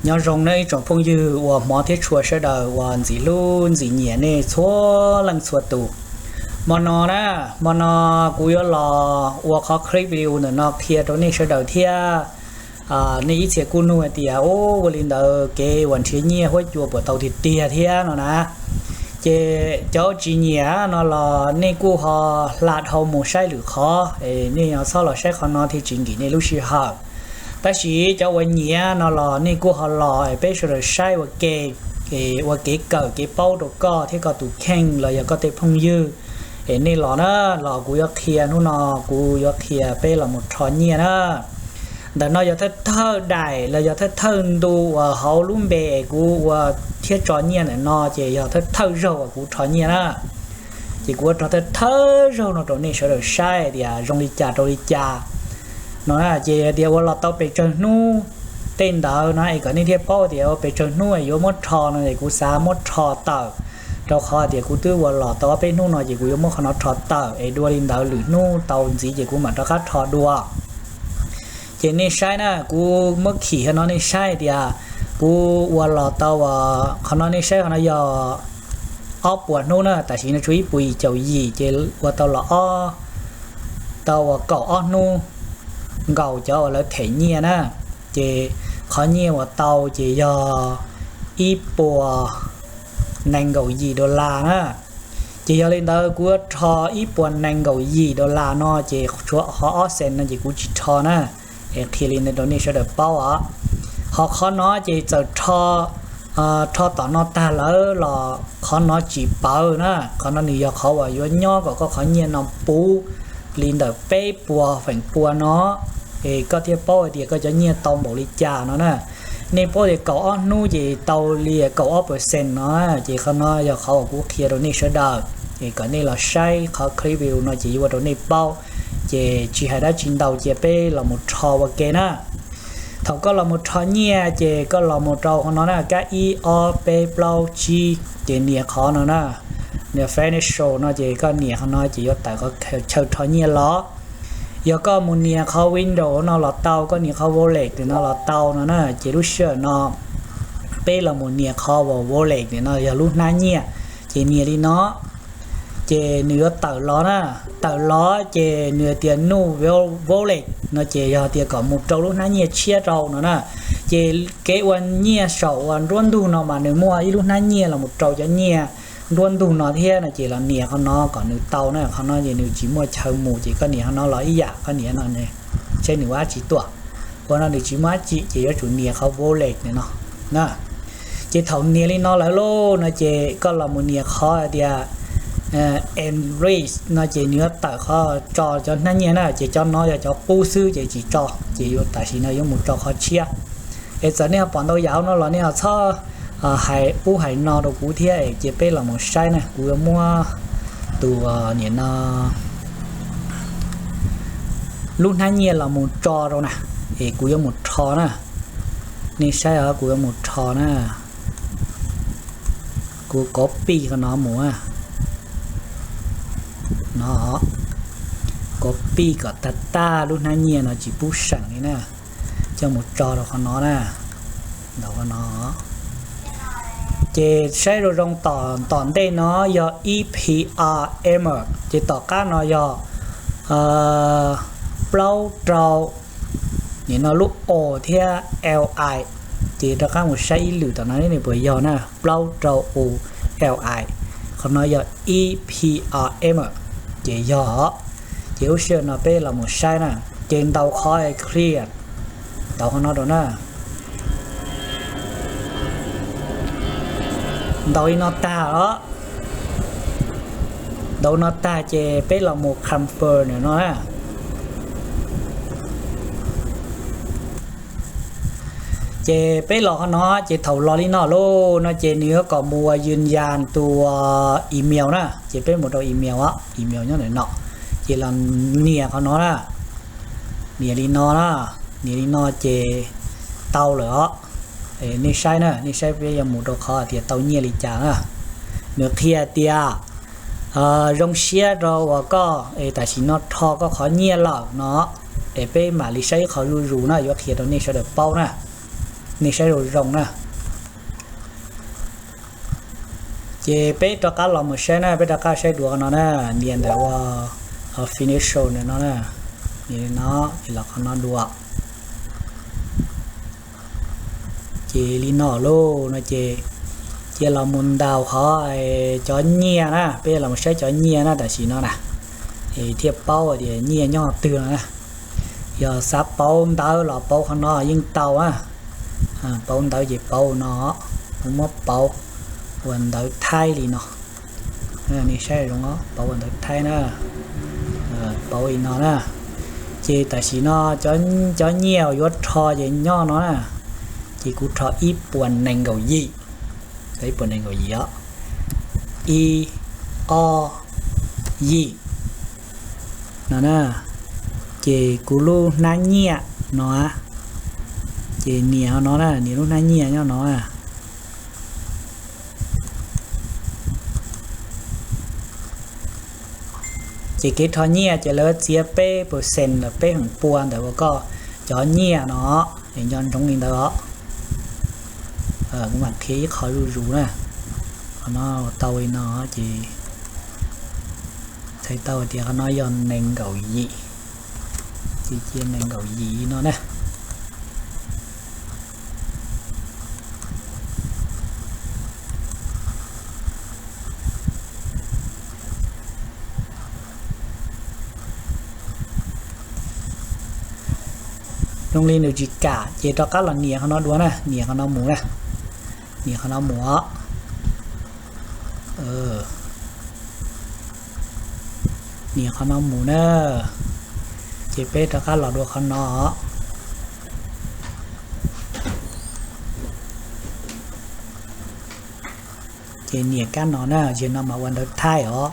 Nyob zoo nej ib tsoom phooj ywg uas hmov thiab tshua sawv daws uas ntxim hlub ntxim nyiam nej txhua leej txhua tus. Hmo no na, hmo no kuv yuav los ua qhov clip video ntawm no qhia rau nej sawv daws thiab. Nej ib txhia kuj nug hais tias, ub, ua li ntawd kev uas nrhiav nyiaj huab cua puas tau tiag tiag thiab no na. Ces cov tsis nyiam no los nej kuj ho hla dhau mus saib lwm qhov, nej txhob los saib qhov no thiaj tsis nkim nej lub sij hawm. Tab sis cov uas nyiam no los nej kuj ho los peb sawv daws saib ua ke, ua kev kawm kev paub rau koj thiab koj tus kheej los yog koj tej phooj ywg. Es nej los na, los kuv yuav qhia, hnub no kuv yuav qhia peb los mus rho nyiaj na. Ntawm no yog thawj thawj daim los yog thawj thawj ntu uas hauv lub npe es kuv ua thiab tso nyiaj ntawm no ces yog thawj thawj zaug uas kuv rho nyiaj na. Ces kuv ua rho thawj thawj zaug no rau nej sawv daws saib tias zoo li cas rau li cas no na. Ces tias ua los tau pes tsawg hnub tej ntawd no es kom nej thiaj paub tias ua pes tsawg hnub es yuav muab rho no es kuv xav muab rho tawm, rau qhov tias kuv twb ua los tau ob peb hnub no ces kuv yuav muab qhov no rho tawm es dua li ntawd lwm hnub tau ntxiv ces kuv mam rov qab rho dua. Ces nej saib na, kuv muab khim qhov no nej saib tias kuv ua los tau, qhov no nej saib qhov no yog ob puas hnub na, tam sim no tshuav ib puas yim caum yim ces ua tau los ob, tau uas kaum ob hnub nkaus cov uas lawv them nyiaj na. Ces qhov nyiaj uas tau ces yog ib puas nees nkaum yim dollar na. Ces yog li ntawd kuv rho ib puas nees nkaum yim dollar no ces tshuav qhov ob cent no ces kuv tsis rho na. Es qhia li ntawd rau nej sawv daws paub os. Ho qhov no ces txawm rho, rho tom no tag lawm los qhov no tsis pawv na. Qhov no nws yog qhov uas yuav nyob kom koj qhov nyiaj no puv li ntawm peb puas feem pua no, es koj thiaj paub hais tias koj cov nyiaj tau npaum li cas no na. Nej paub tias kaum ob hnub ces tau li kaum ob percent no, ces qhov no yog qhov uas kuv qhia rau nej sawv daws, es kom nej los saib qhov clip video no ces yuav ua rau nej paub. Ces tsis hais dab tsi ntau cia peb los mus rho ua ke na. Thaum koj los mus rho nyiaj ces koj los mus rau qhov no na, kab ib ob peb plaub tsib, ces nias qhov no na, nias financial no ces koj nias qhov no ces yuav tawm qhov chaw rho nyiaj los. Yog koj mus nias qhov Windows no los tau, koj nias qhov wallet no los tau no na. Ces lub sij hawm no peb los mus nias qhov uas wallet no yog lub hnab nyiaj, ces nias li no, ces nws yuav tawm los na. Tawm los ces nws tias new wallet no ces yog tias kom mus rau lub hnab nyiaj tshiab rau no na. Ces kev ua nyiaj saum uas nruab ntug no mas nws muaj ib lub hnab nyiaj los mus rau cov nyiaj nruab ntug no thiab no ces los nias qhov no kom nws tau na. Qhov no ces nws tsis muaj chaw mus ces koj nias qhov no los ib yam, koj nias no, saib nws ua dab tsi tuaj. Ua no nws tsis muaj dab tsi ces yuav tsum nias qhov wallet no na. Ces thaum nias li no lawm lauj no ces koj los mus nias qhov tias enrich no ces nws yuav tawm qhov tso cov hnab nyiaj na. Ces cov no yog cov qub xwb ces tsis tso, ces yuav tam sim no yuav mus tso qhov tshiab. Es txawm nej ho pom ntau yam no los nej ho txhob hais ub hais no rau kuv thiab, ces peb los mus saib na. Kuv yuav muab tus, nim no lub hnab nyiaj los mus tso rau na, es kuv yuav mus rho na. Nej saib os, kuv yuav mus rho na. Kuv copy qhov no mus no, copy kom tag tag lub hnab nyiaj no tsis pub seem li na. Coj mus tso rau qhov no na, ntawm qhov no. Ces saib zoo zoo tom tom ntej no yog E P R M, ces tom qab no yog plaub rau, nim no lub O thiab L I, ces rov qab mus saib ib lwm tom no nws puas yog na, plaub rau U L I, qhov no yog E P R M, ces yog. Ces lub sij hawm no peb los mus saib na, ces ntaus qhov clear, ntaus qhov no rau na. Ntaus li no tag os, ntaus no tag ces peb los mus confirm no na. Ces peb los qhov no ces thaum los li no lauj no ces nws yuav kom mus ua yws yas tus email na, ces peb mus rau email, email nyob ntawm no, ces los nias qhov no na, nias li no na, nias li no ces tau lawm os. Nej saib na, nej saib peb yuav mus rau qhov tias tau nyiaj li cas na. Nws qhia tias zoo siab rau uas koj es tam sim no rho koj qhov nyiaj lawm no, es peb mam li saib ib qho zuj zus na, yuav qhia rau nej sawv daws paub na. Nej saib zoo zoo na. Ces peb rov qab los mus saib na, peb rov qab saib dua qhov no na, nias ntawm ua financial ntawm no na, nias li no, ces los qhov no dua. Ces li no lauj no ces cia los mus ntaus qhov cov nyiaj na, peb los mus saib cov nyiaj na tam sim no na, es thiaj paub tias nyiaj nyob twg no na. Yog xav pauv ntawv los pauv qhov no yeej tau na. Pauv ntawv ces pauv no, muab pauv ua ntawv Thaib li no. Nej saib zoo, pauv ua ntawv Thaib na, pauv li no na. Ces tam sim no cov nyiaj uas yuav rho ces nyob no na. Ces kuv rho ib puas nees nkaum yim, ib puas nees nkaum yim os, ib, ob, yim no na. Ces kuv lub hnab nyiaj no, ces nias no na, nias lub hnab nyiaj nyob no. Ces kev rho nyiaj ces lawv txiav peb percent los peb feem pua ntawm uas koj cov nyiaj no, es nco ntsoov li ntawd os. Kuv mam qhia ib qho zuj zus na. Qhov no tau li no ces txhais tau tias qhov no yog nees nkaum yim, ces cia nees nkaum yim no na. Zoo li nws tsis kam ces rov qab los nias qhov no dua na, nias qhov no mus na, nias qhov no mus os. Nias qhov no mus na, ces peb rov qab los dua qhov no. Ces nias kab no na, ces no mas ua ntawv Thaib os.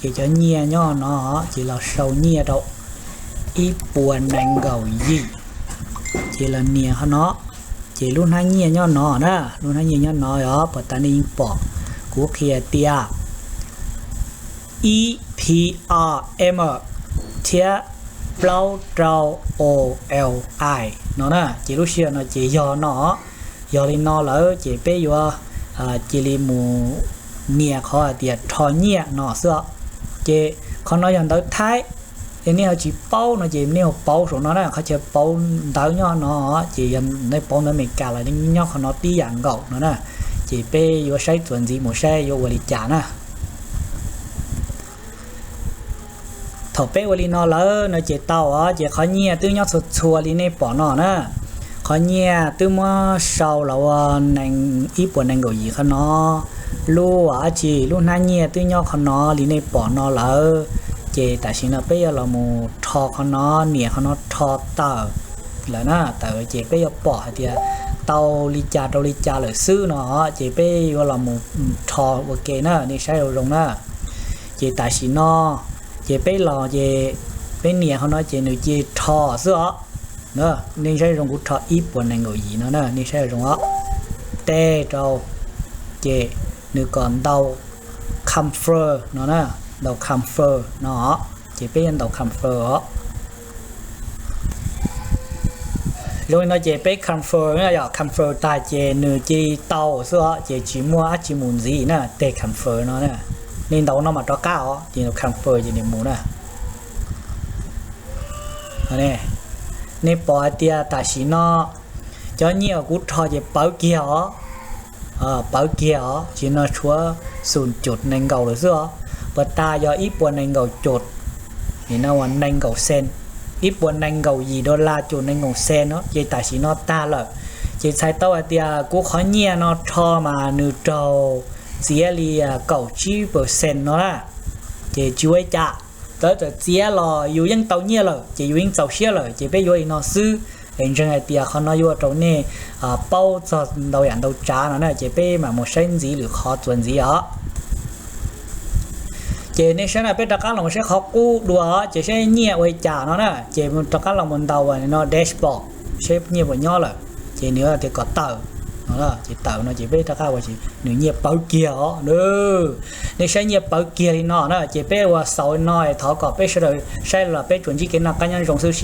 Ces cov nyiaj nyob no ces los sau nyiaj rau ib puas nees nkaum yim, ces los nias qhov no, ces lub hnab nyiaj nyob no na, lub hnab nyiaj nyob no os, puas tas nej yeej pom kuv qhia tias ib P R M thiab plaub rau O L I no na, ces lub sij hawm no ces yog no. Yog li no lawm ces peb yuav cia li mus nias qhov hais tias rho nyiaj no xwb os. Ces qhov no yog ntawv Thaib, es nej ho tsis paub no ces nej ho pauv saum no na, qhov chaw pauv ntawv nyob no, ces yog nej pauv ntawv Amelikas los nyob qhov no tib yam nkaus no na. Ces peb yuav saib txuas ntxiv mus saib yuav ua li cas na. Thaum peb ua li no lawm no ces tau os, ces qhov nyiaj twb nyob txhua txhua li nej pom no na. Qhov nyiaj twb muab sau los ua ib puas nees nkaum yim qhov no. Lub dab tsi, lub hnab nyiaj twb nyob qhov no li nej pom no lawm. Ces tam sim no peb yuav los mus rho qhov no, nias qhov no rho tawm lawm na, tawm ces peb yuav pom hais tias tau li cas rau li cas lawm xwb no, ces peb yuav los mus rho ua ke na, nej saib zoo zoo na. Ces tam sim no ces peb los ces peb nias qhov no ces nws cia rho xwb os. Nej saib zoo, kuv rho ib puas nees nkaum yim no na, nej saib zoo os. Tej rau, ces nws kom ntaus confirm no na, ntaus confirm no, ces peb yuav ntaus confirm os. Zoo li no ces peb confirm, yog confirm tag ces nws cia li tau xwb os, ces tsis muaj dab tsi mus ntxiv na, tej confirm no na. Nej ntaus no mas rov qab os, ces confirm ces nws mus na. Nej pom hais tias tam sim no cov nyiaj uas kuv rho ces pawv kiag os, pawv kiag os, ces no tshuav xum cum nees nkaum lawm xwb os. Puas tas yog ib puas nees nkaum cum, no ua nees nkaum cent, ib puas nees nkaum yim dollar cum nees nkaum cent no, ces tam sim no tag lawm. Ces txhais tau hais tias kuv qhov nyiaj no rho mas nws raug txiav li kaum tsib percent no na. Ces tsis ua li cas, txawm txawm txiav los yus yeej tau nyiaj lawm, ces yus yeej txaus siab lawm, ces peb yuav li no xwb. Es ntseeg hais tias qhov no yuav ua rau nej paub txog ntau yam ntau tsav no na, ces peb mam mus saib ntxiv lwm qhov txuas ntxiv os. Ces nej saib na, peb rov qab los saib qhov qub dua, ces saib nyiaj ua li cas no na, ces rov qab los mus ntaus no dashboard, saib nyiaj puas nyob lawm, ces nws tias kom tawm no, ces tawm no ces peb rov qab ua, ces nws nyiaj pawv kiag os. Nej saib nyiaj pawv kiag li no na, ces peb ua xaus no, thov kom peb sawv daws saib los peb tsuas ntsib kev noj qab nyob zoo xwb.